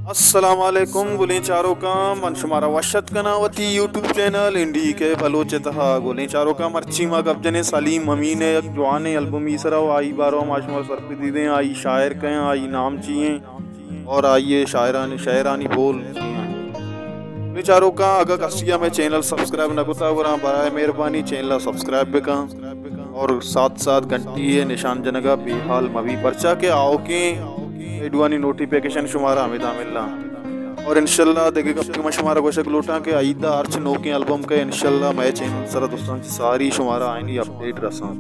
السلام علیکم گلیں چاروکاں، من شمارا وش اتک کناں وتی یوٹیوب چینل این ڈی کے بلوچ ءِ تہا۔ گلیں چاروکاں، مرچی ما گپ جنیں سلیم امین ءِ یک جوانیں البمی سرا، و آئی باروا ما شمارا سرپدی دیں، آئی شاعر کئے ایں، آئی نام چی ایں اور آئی ءِ شاعرانی، شعرانی بول چی ایں۔ گلیں چاروکاں، اگاں کسی ءَ مئے چینل سبسکرائب نہ کتا، گڑا برائے مہربانی چینل ءَ سبسکرائب بکن اور ساتھ ساتھ گھنٹی ءِ نشان جنگا بے حال مبی، پرچا کہ آؤکیں ویڈیوانی نوٹیفیکیشن شمارا ہمیدا ملاں۔ اور انشاءاللہ دگہ گپے من شمارا گوشگ لوٹاں کہ عید ءَ ہرچ نوکیں البم کئے، انشاءاللہ مئے چینل سرا درستاں چہ ساری شمارا آئینی اپڈیٹ رساں۔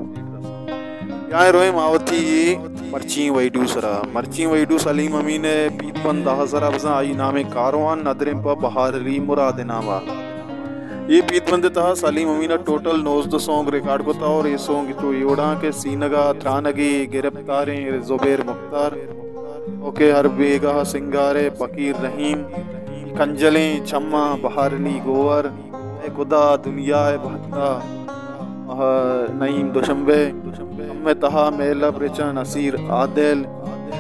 بیائیں رویں ما وتی اے مرچیں ویڈیو سرا۔ مرچیں ویڈیو سلیم امین ءِ پیت بند ءِ سرا بزاں، آئی نام کاروان، ندریں پہ بہار علی مراد ءِ ناما۔ اے پیت بند ءِ تہا سلیم امین ءَ ٹوٹل نوزدہ سونگ ریکارڈ کتا اور اے سونگ چو اے وڑاں کہ سینگا ترانگے، گرفتاریں زبیر مختار، اوکے، ہر بیگاہ سنگارے، فقیر رحیم، کنجلیں چماں، بہار علی گوہر، اے خدا دنیا ءِ بہتا، آہ، نعیم دوشمبے، ہمے تہا مئے لب رچاں نصیر عادل،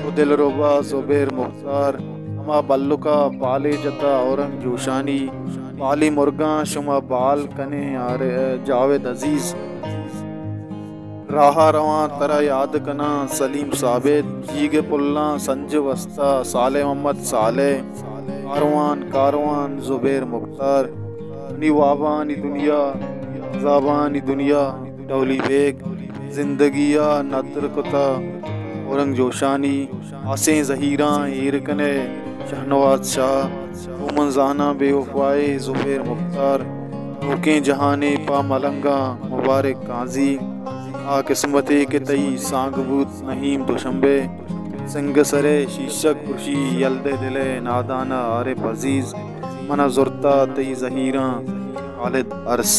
او دلربا زبیر مختار، ہما بلکا پالے جتا اورنگ جوشانی، پالی مرگاں شما بال کنیں آرے جاوید عزیز۔ راہ ءَ رواں ترا یاد کناں سلیم ثابت، جیگ ءِ پلاں سنج وستا صالح محمد صالح، کاروان کاروان زبیر مختار، منی وابانی دنیا، عذابانی دنیا، ڈولی بیگ، زندگی ءَ ندر کتا اورنگ جوشانی، آسیں زہیراں ایر کنے شہنواز شاہ، او من زاناں بے وفائے زبیر مختار، نوکیں جہانے پہ ملنگاں مبارک قاضی، آ قسمتے کہ تئی سانگ بوت نعیم دوشمبے، سنگ سرے شیشگ پرشی یلدے دلے نادانا عارف عزیز، منا زرتا تئی زہیراں خالد ارس۔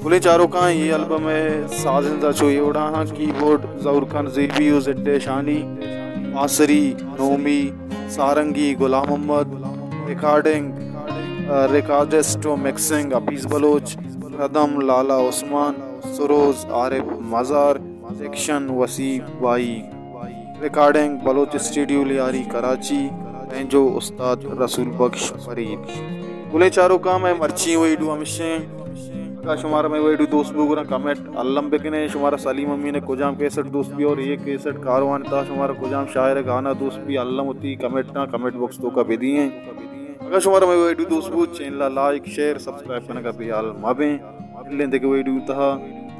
گلیں چاروکاں، اے البم ءِ سازندہ چو اے وڑا ہاں، کیبورڈ ظہور خان زیبی و ضد شانی، بانسری نومی، سارنگی غلام محمد، ریکارڈنگ، آ، ریکارڈسٹ و مکسنگ حفیظ بلوچ، ردم لالا عثمان، سروز عارف مزار، ایکشن وسیع بائی۔ ریکارڈنگ بلوچ اسٹوڈیو لیاری کراچی، بینجو استاد رسول بخش فرید۔ گلیں چاروکاں، مئے مرچی ویڈیو ہمیشیں۔ اگاں شمارا مئے ویڈیو دوست بو گڑا کمنٹ الم بکنے، شمارا سلیم امین ءِ کجام کیسٹ دوست بی اور اے کیسٹ کاروان ءِ تہا شمارا کجام شاعر ءِ گانا دوست بی، الم وتی کمنٹاں کمنٹ باکس توکا بدیئیں۔ اگاں شمارا مئے ویڈیو دوست بو، چینل ءَ لائک، شیئر، سبسکرائب کنگا بے حال مبیں۔ ملیں دگہ ویڈیو تہا،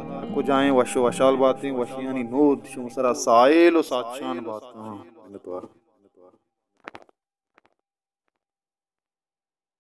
ہر کجائیں وش و وشحال باتیں، وشیانی نود شمئے سرا ساہیل و ساچان باتاں۔ منتوار۔